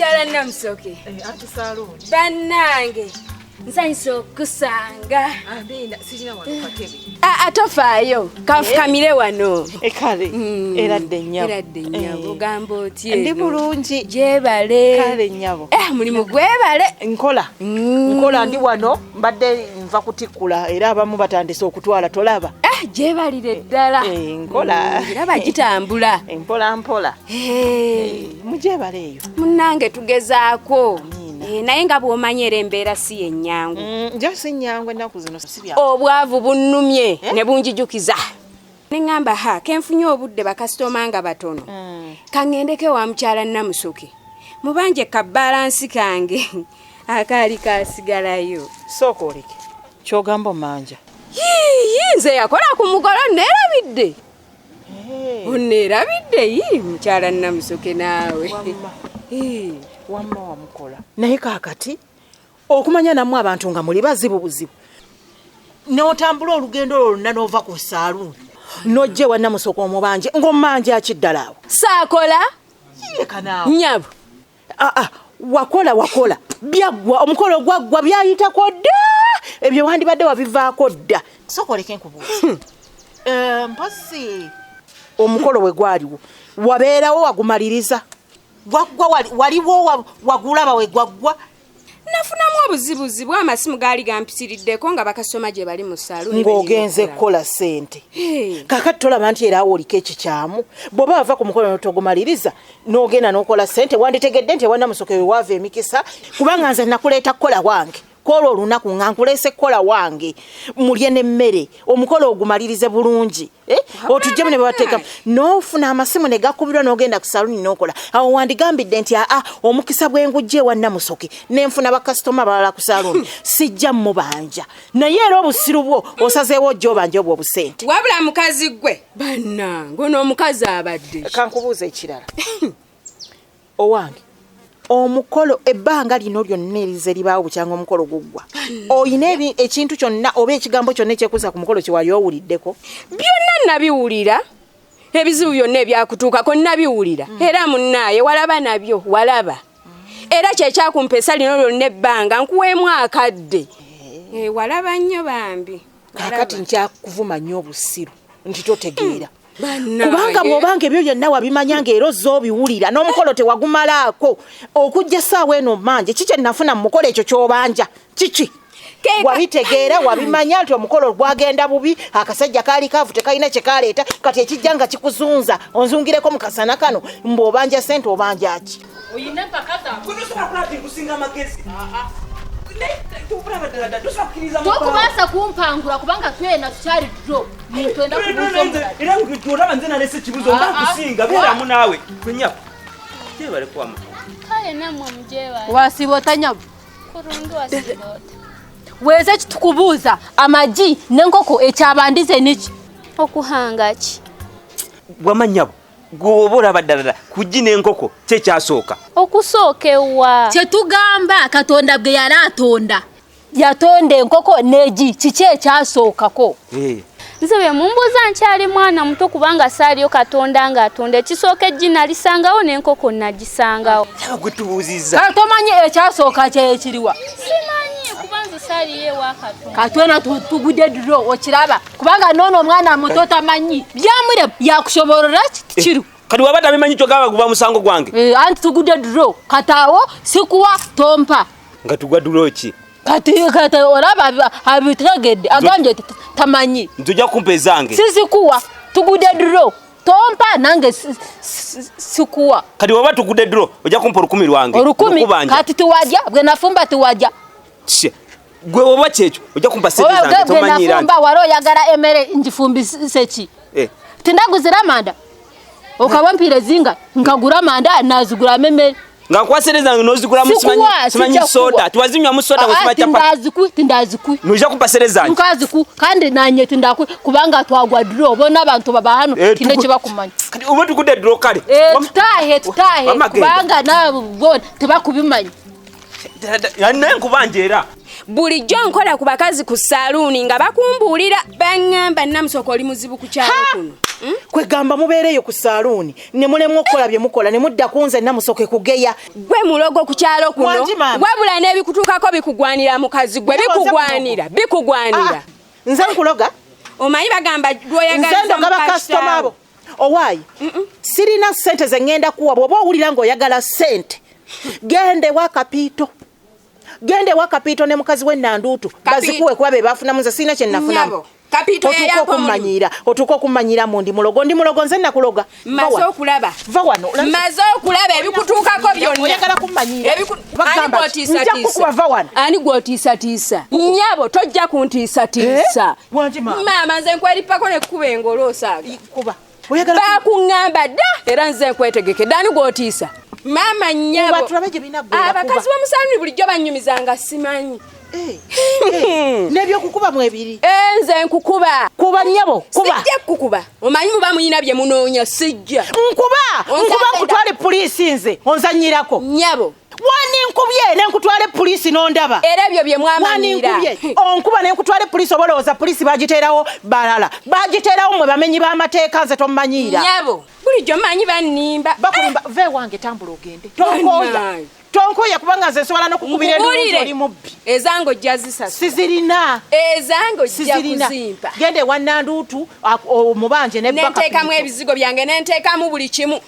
Mukyala Namusoke. Anti Saaluuni. Bannange, nsanyusa okusanga. Amiina, sirina wano katebe. Aa, tofaayo, kanfukamire wano. Kale, eradde nnyabo. Eradde nnyabo, ogamba otya Ndi eno? bulungi. Gyebale. Kale nnyabo. Mulimu gwebale. Nkola. Nkola ndi wano, mbadde nva kutikkula era abamu batandise okutwala tolaba. Gyebalire ddala. Nkola. Ngiraba gitambula. Mpola mpola. Mugyebale eyo. Munnange tugezaako. Amiina. Naye nga bw'omanyi era embeera si ye nnyangu. Nja si nnyangu ennaku zino si bya. Obwavu bunnumye ne bunjijukiza. Ne ŋŋamba ha kenfunye obudde bakasitoma nga batono. Kaŋŋendeko ewa mukyala Namusoke. Mubanje ka bbalansi kange akaali kaasigalayo. Sooka oleke. Ky'ogamba omanja. Yii, nze yakola ku mukolo neerabidde. Onneerabidde yii mukyala Namusoke naawe. Wamma. Wamma wamukola. Naye kaakati okumanya nammwe abantu nga muli bazibu buzibu. N'otambula olugendo olwo lwonna n'ova ku saaluuni. N'ojja ewa Namusoke omubanje ng'omanja akiddala awo. Saakola? Yeka naawe. Nnyabo. Wakola wakola. Byaggwa, omukolo gwaggwa byayitako dda. Ebyo wandibadde wabivaako dda. Sooka oleke nkubuuze. Mpozi omukolo we gwaliwo wabeerawo wagumaliriza. Gwaggwa waliwo wagulaba we gwaggwa. Nafunamu obuzibuzibu amasimu gaali gampitiriddeko nga bakasoma gye bali mu saaluuni Ng'ogenze benyini kukola ssente. Hey. Kaakati tolaba nti era awo oliko ekikyamu. Bw'oba wava ku mukolo n'otogumaliriza n'ogenda n'okola ssente wanditegedde nti ewa Namusoke we waava emikisa kubanga nze nakuleeta kukola wange. Kw'olwo olunaku nga nkuleese kukola wange mulye n'emmere omukolo ogumalirize bulungi. Otuggyemu ne babateeka n'ofuna amasimu ne gakubirwa n'ogenda ku saaluuni n'okola. Awo wandigambidde nti aa omukisa bwe ngujja ewa Namusoke ne nfuna bakasitoma abalala ku saaluuni sijja mmubanja. Naye era obusiru bwo osazeewo ojja obanja obwo obusente. Wabula mukazi ggwe bannange ono omukazi abadde. Kankubuuza ekirala. Owange omukolo ebbanga lino lyonna erize libaawo bukyanga omukolo guggwa. Oyina ekintu kyonna oba ekigambo kyonna ekyekuusa ku mukolo kye wali owuliddeko? Byonna nabiwulira. Ebizibu byonna ebyakutuukako nabiwulira. Era munnaaye walaba nabyo, walaba. Era kye kyakumpeesa lino lyonna ebbanga nkuweemu akadde. Walaba nnyo bambi. Kaakati nkyakuvuma nnyo obusiru nti totegeera. Bannange. Kubanga bw'obanga ebyo byonna wabimanya ng'era ozze obiwulira n'omukolo tewagumalaako okujja essaawa eno mmanje kiki kye nafuna mu mukolo ekyo ky'obanja kiki? Wabitegeera wabimanya nti omukolo gwagenda bubi akasajja kaali kaavu tekalina kye kaleeta kati ekijja nga kikuzunza onzungireko mu kasana kano mbu obanja ssente obanja ki? Oyina empaka zaabwe. Gwe tosobola kulaba nti nkusinga amagezi. Tokubaasa kumpangula kubanga twena tukyali tuto. Twenda kubuuza omulala. Era olaba nze nalese ekibuuzo mba nkusinga beeramu naawe. Gwe gyebale kuwa muto. Kale nammwe mugyebale. Wasiiba ota nnyabo? Kurungi wasiiba ota. Weeze kitukubuuza amagi n'enkoko ekyabandize niki? Okuhanga ki? Wamma nnyabo, gwe oba olaba ddala ku ggi n'enkoko ki ekyasooka? Okusooka ewa? Kye tugamba Katonda bwe yali atonda. Yatonda enkoko n'egi, kiki ekyasookako? Nze bwe mumbuuza nkyali mwana muto kubanga saaliyo Katonda ng'atonda. Ekisooka eggi nalisangawo n'enkoko nagisangawo. Laba gwe tubuuzizza. Kale tomanyi ekyasooka kye kiriwa? Simanyi kuba nze saaliyo ewa Katonda. Katwena tugudde duro okiraba kubanga n'ono omwana muto tamanyi. Byamure yakushoborora ki kiriwo? Kati waba tabimanyi kyogamba guba musango gwange. Anti tugudde duro kataawo sikuwa tompa. Nga tugwa duro ki? Kati kati olaba abitegedde agambye tamanyi. Nze ojja kumpa ezange. Sizikuwa tugudde duro tompa nange sikuwa. Kati waba tugudde duro ojja kumpa 1000 lwange. 1000? Lukubanja. Kati tiwajja bwe nafumba tiwajja. Tye. Gwe oba kyekyo ojja kumpa sente Oba zange, gwe tomanyiira nafumba wali oyagala emmere ngifumbise ki? Tindaguzira amanda. Okaba mpira zinga nkagura amanda naziguramu emmere. Nga nkuwa sente zange n'ozigulamu Sikuwa, simanyi sijja soda. kuwa. Tiwazinywamu soda ngo simanyi chapati. Tindazikwi. Nojja kumpa sente zange. Nkaziku, kandi nanye tindakwi kubanga twagwa draw bona abantu baba hano tine kibakumanya. Kati oba tugudde draw kale. Tutahe, Wamma genda. kubanga nabo bona tebakubimanya. Naye nkubanja era. Bulijjo nkola ku bakazi ku saluuni nga bakumbuulira baŋŋamba Namusoke oli muzibu ku kyalo kuno. Kwegamba mubeereyo ku saluuni ne mulemwa okukola bye mukola ne mudda ku nze Namusoke kugeya. Gwe mulogo ku kyalo kuno. Wabula n'ebikutuukako bikugwanira mukazi gwe bikugwanira bikugwanira. Nze nkuloga? Omanyi bagamba lw'oyagaliza Nze ndoga bakasitoma abo. Owaayi sirina ssente ze ŋŋenda kuwa bw'oba owulira ng'oyagala ssente genda ewa Kapiito. Genda ewa Kapiito ne mukazi we Nanduutu bazikuwe kuba be baafunamu nze sirina kye nafunamu. Kapiito yayampa otuuka okumanyiira mu ndi mulogo ndi mulogo nze nakuloga. Mmaze okulaba. Va wano. Mmaze okulaba ebikutuukako byonna. Oyagala kummanyiira. Nja kukuba va wano. Ani gw'otiisatiisa? Nnyabo tojja kuntiisatiisa. Maama nze nkwerippako ne kkuba engolo osaaga. Kuba. Baakuŋŋamba dda era nze nkwetegekedde ani gw'otiisa? Maama nnyabo. Abakazi b'omusaani bulijjo bannyumizanga simanyi. N'ebyokukuba mwebiri. Nze nkukuba. Kuba nnyabo, kuba. Sijja kukuba. Omanyi muba muyina bye munoonya sijja. Nkuba, nkuba nkutwale puliisi nze onzannyirako. Nnyabo. Wani nkubye ne nkutwale puliisi n'ondaba. Era ebyo bye mwamanyira. Wani nkubye onkuba ne nkutwale puliisi oba olowooza puliisi bagiteerawo balala. Bagiteerawo mmwe bamenyi b'amateeka nze tommanyiira. Nnyabo, bulijjo mmanyi bannimba. Bakulimba, va ewange tambula ogende. Tonkoya. Tonkoya kubanga nze nsobola n'okukubira enduulu oli mubbi. Ezange ojja zisasula. Sizirina. Ezange ojja kuzimpa. Genda ewa Nanduutu omubanje ne baka. Nenteekamu ebizigo byange nenteekamu buli kimu.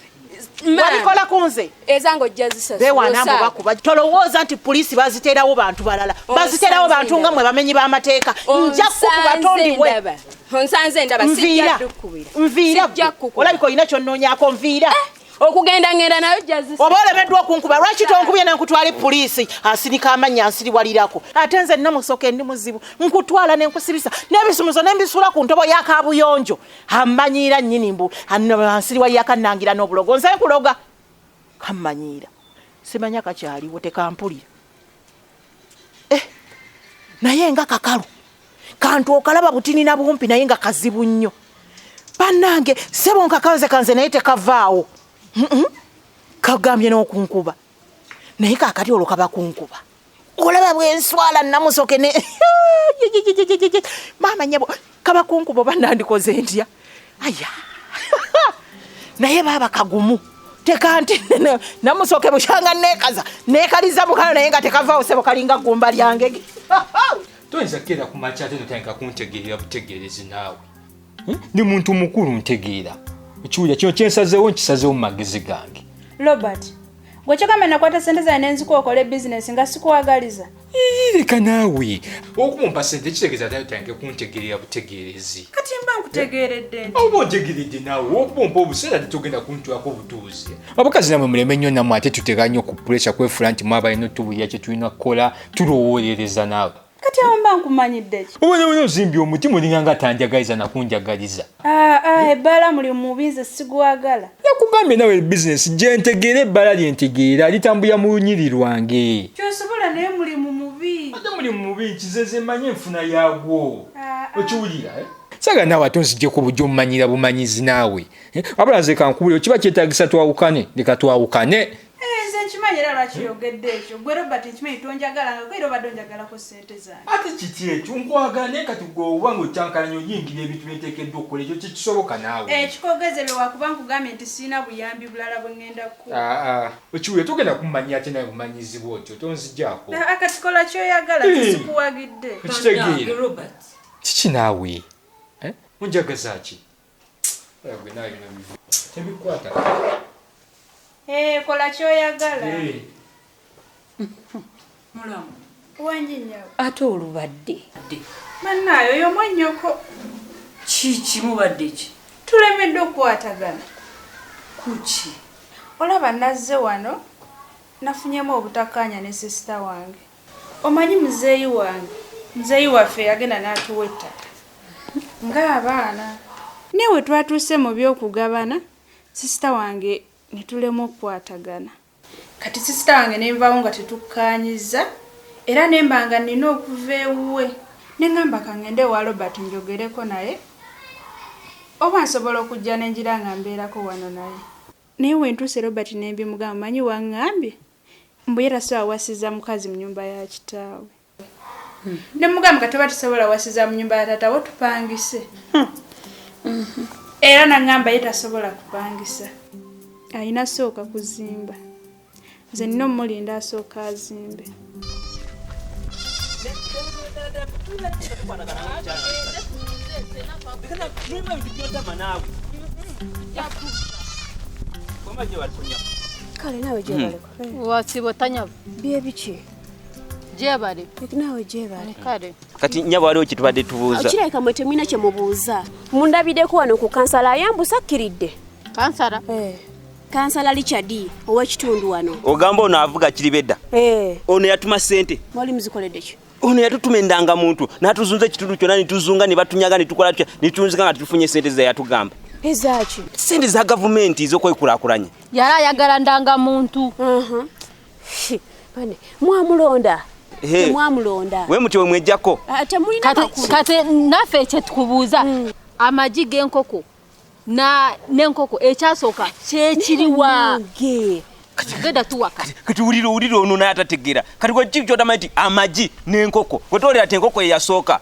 Wabikola ku nze. Ezange ojja zisasula. Beewaana mbu bakuba. Tolowooza nti puliisi baziteerawo bantu balala. Baziteerawo bantu nga mmwe bamenyi b'amateeka. Nja kukuba tondiwe. Onsanze ndaba sijja kukubira. Nviira. Olabika olina ky'onnoonyaako nviira. Okugenda ngenda nayo ojja zisasula. Oba olemeddwa okunkuba lwaki tonkubye ne nkutwala puliisi asirika amannya nsiriwalirako. Ate nze Namusoke ndi muzibu nkutwala ne nkusibisa n'ebisumuzo ne mbisuula ku ntobo ya kaabuyonjo. Ammanyiira nnyini mbu ansiriwalira kannangira n'obulogo nze nkuloga. Kammanyiira simanya kakyaliwo tekampulira. Naye nga kakalu kantu okalaba butini na bumpi naye nga kazibu nnyo. Bannange ssebo nkakanze kanze naye tekavaawo. Kagambye n'okunkuba naye kaakati olwo kaba kunkuba olaba bwenswala Namusoke ne maama nnyabo kaba kunkuba oba nandikoze ntya aya naye baaba kagumu tekanti Namusoke bukyanga neekaza neekaliza mukano naye nga tekavaawo ssebo kalinga ggumba lyange. Toyinza kukeera ku makya ate totandika kuntegeerera butegeerezi naawe. Ndi muntu mukulu ntegeera. Ekiwulira kino kyensazeewo nkisazeewo mu magezi gange. Robert, gwe kyogamba nakwata ssente zange ne nzikuwa okole bizinesi nga sikuwagaliza. Leka naawe. Okumpa ssente kitegeeza ate otandike kuntegeerera butegeerezi. Kati mba nkutegeeredde nti. Oba ontegeeredde naawe okubompa obuseera tetugenda kuntwako obutuuzi. Abakazi nammwe muleme nnyo nammwe ate tuteka nnyo ku puresha kwefuula nti mwaba alina otubuulira kye tulina kukola tulowoolereza naawe. Kati awo mba nkumanyidde ki? Obona obona ozimbye omutima olinga nga atanjagaliza nakunjagaliza. Ebbaala muli mubi nze sigwagala. Nakugambye nawe bizinesi gye ntegeera ebbaala lye ntegeera litambulira mu lunyiri lwange. Ky'osobola naye mulimu mubi. Ate mulimu mubi nkizeze manye enfuna yaagwo. Okiwulira? Saagala naawe ate onzigyeko bujja omumanyira bumanyizi naawe. Wabula nze kankubulire kiba kyetaagisa twawukane leka twawukane. Nze nkimanyi era lwaki yogedde ekyo. Gwe Robert nkimanyi tonjagala nga era obadde onjagalako ssente zange. Ate kiki ekyo nkwagala naye kati gwe oba ng'okyankalanya oyingira ebintu bye nteekeddwa okukola ekyo kikisoboka naawe. Ekikogeze bye wakuba nkugambye nti sirina buyambi bulala bwe ŋŋenda kukuwa. Okiwulira togenda kumanya ate nawe bumanyizibwa otyo tonzigyako. Kati kola ky'oyagala sikuwagidde. Okitegeera. Kiki naawe? Onjagaza ki? Gwe naawe bino tebikwata. Kola ky'oyagala. Mulamu. Wangi nnyabo. Ate olubadde. Bannaayo oyo mwannyoko. Kiki mubadde ki? Tulemeddwa okukwatagana. Kuki? Olaba nazze wano nafunyemu obutakkaanya ne sisita wange. Omanyi muzeeyi wange, muzeeyi waffe yagenda n'atuwa ettaka ng'abaana. Naye we twatuuse mu by'okugabana, sisita wange ne tulema okukwatagana. Kati sisita wange ne nvaawo nga tetukkaanyizza era ne mba nga nnina okuva ewuwe. Ne ŋŋamba ka ŋŋende ewa Robert njogereko naye oba nsobola okujja ne ngira nga mbeerako wano naye. Naye we ntuuse Robert ne mbimugamba manyi waŋŋambye mbu ye tasobola wasiza mukazi mu nnyumba ya kitaawe. Ne mugamba kati oba tusobola wasiza mu nyumba ya taata wo tupangise. Era nangamba ye tasobola kupangisa. Alina sooka kuzimba. Nze nina omulinda asooka azimbe. Kale nawe gyebale. Wasibo tanyabo. Byebiki? Gyebale. Nawe gyebale. Kale. Kati nyabo waliwo kye tubadde tubuuza. Kirabika mwe temulina kye mubuuza. Mundabiddeko wano ku kansala ayambusa akkiridde. Kansala? Kansala Richard ow'ekitundu wano. Ogamba ono avuga kiribedda. Ono yatuma ssente. Mwali muzikoledde ki? Ono yatutuma endangamuntu n'atuzunza ekitundu kyonna ne tuzunga ne batunyaga ne tukola tutya ne tunzika nga tufunye ssente ze yatugamba. Ezaaki? Ssente za gavumenti ez'okwekulaakulanya. Yali ayagala ndangamuntu. Bane, mwamulonda. Temwamulonda. We mutyo we mwejjako. Temulina makulu. Kati naffe kye tukubuuza amagi g'enkoko n'enkoko ekyasooka kyekiriwa. Genda tuwaka. Kati wulira ono naye atategeera. Kati gwe ki ky'otamanyi nti amagi n'enkoko. Gwe toolera nti enkoko ye yasooka.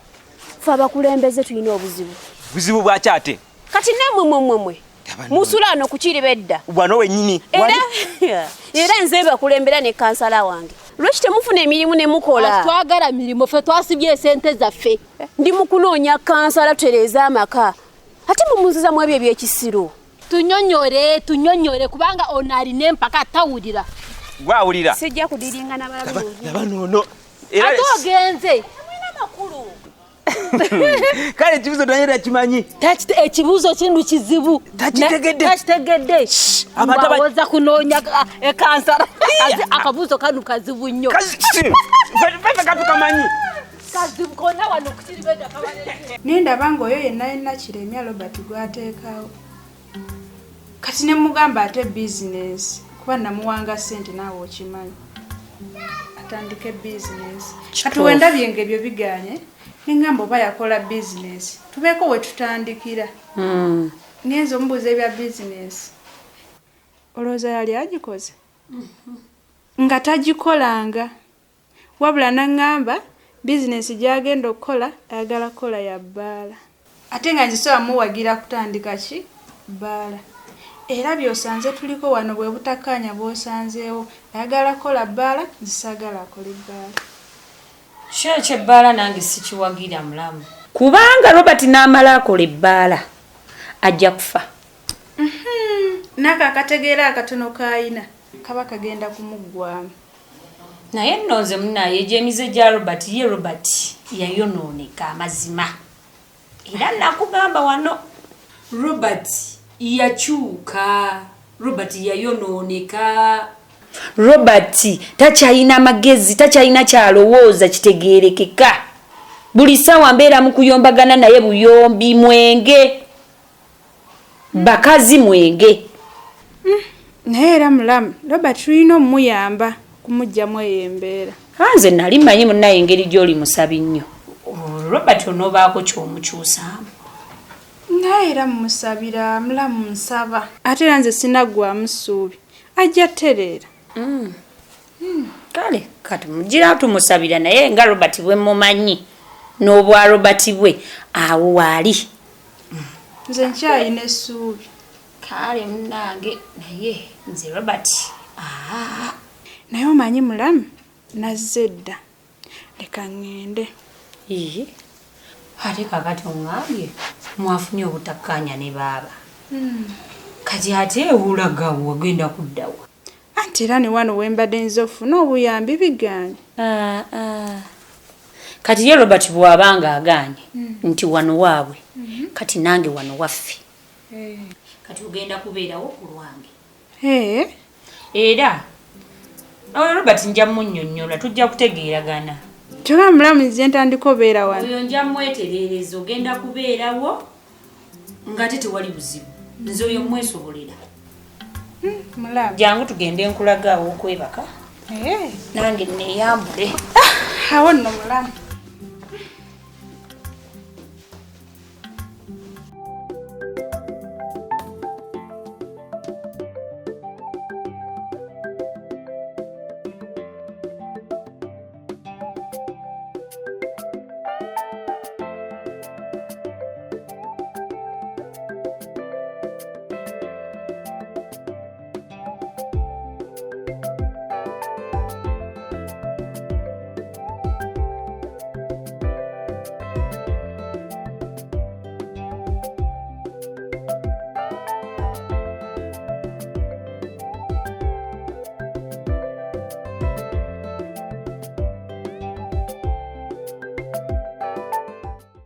Ffe abakulembeze tulina obuzibu. Buzibu bwaki ate? Kati nammwe mmwe musula wano ku kiribedda. Wano wennyini. Era nze bakulembera ne kansala wange. Lwaki temufuna emirimu ne mukola? Twagala mirimu ffe twasibye esente zaffe. Ndi mu kunoonya kansala tutereeze amaka. Ate mumunziza mu ebyo eby'ekisiru. Tunyonyore kubanga ono alina empaka tawulira. Gwawulira. Sijja kudiringa n'abalungi. Laba noono. Ate ogenze. Temulina makulu. Kale ekibuuzo tanyera kimanyi. Ekibuuzo kino kizibu. Takitegedde. Abantu kunoonya ekansala. Akabuuzo kano kazibu nnyo. Ffe katukamanyi. Kazibu konna wano ku kiribedda kabalese. Nendaba ng'oyo yenna yenna kiremya Robert gw'ateekawo. Kati ne mugamba ate bizinensi kuba namuwanga ssente naawe okimanyi. Atandike bizinensi. Kati wendabye ng'ebyo bigaanye ne ngamba oba yakola bizinensi tubeeko we tutandikira. Ngenze omubuuza ebya bizinensi. Olowooza yali agikoze? Nga tagikolanga. Wabula n'aŋŋamba bizinensi gy'agenda okukola ayagala kukola ya bbaala. Ate nga nze sobola muwagira kutandika ki? Bbaala. Era by'osanze tuliko wano bwe butakkaanya bw'osanzeewo. Ayagala kukola bbaala, nze saagala akole bbaala. Kyo eky'ebbaala nange sikiwagira mulamu. Kubanga Robert n'amala akola ebbaala ajja kufa. N'ako akategeera akatono k'ayina kaba kagenda kumuggwamu. Naye nno nze munnaye egy'emize gya Robert ye Robert yayonooneka amazima. Era nakugamba wano Robert yakyuka, Robert yayonooneka. Robert takyalina magezi, takyalina kyalowooza kitegeerekeka. Buli ssaawa mbeera mu kuyombagana naye buyombi mwenge. Bakazi mwenge. Naye era mulamu, Robert tulina omuyamba kumuggyamu eyo embeera. Nze nali mmanyi munnaye engeri gy'oli musabi nnyo. Robert onoobaako ky'omukyusaamu. Naye era mmusabira, mulamu nsaba. Ate era nze sinaggwamu ssuubi. Ajja ttereera. Kale kati mugira tumusabira naye nga Robert bwe mumanyi n'obwa Robert bwe awo waali. Nze nkyalina essuubi. Kale munnange naye nze Robert. Naye omanyi mulamu nazze dda. Leka ŋŋende. Ate kaakati oŋŋambye mwafunye obutakkaanya ne baaba. Kati ate ewulaga wagenda kuddawa. Anti era ne wano we mbadde nze ofuna obuyambi bigaanye. Kati ye Robert bw'abanga agaanye nti wano waabwe kati nange wano waffe. Kati ogenda kubeerawo ku lwange. Era Robert nja munnyonnyola tujja kutegeeragana. Kyokka mulamu nze ntandika obeera wano. Oyo nja mwetereereza ogenda kubeerawo ng'ate tewali buzibu. Nze oyo mwesobolera. Mulamu. Jangu tugende nkulaga awo okwebaka. Nange neeyambule. Awo nno mulamu.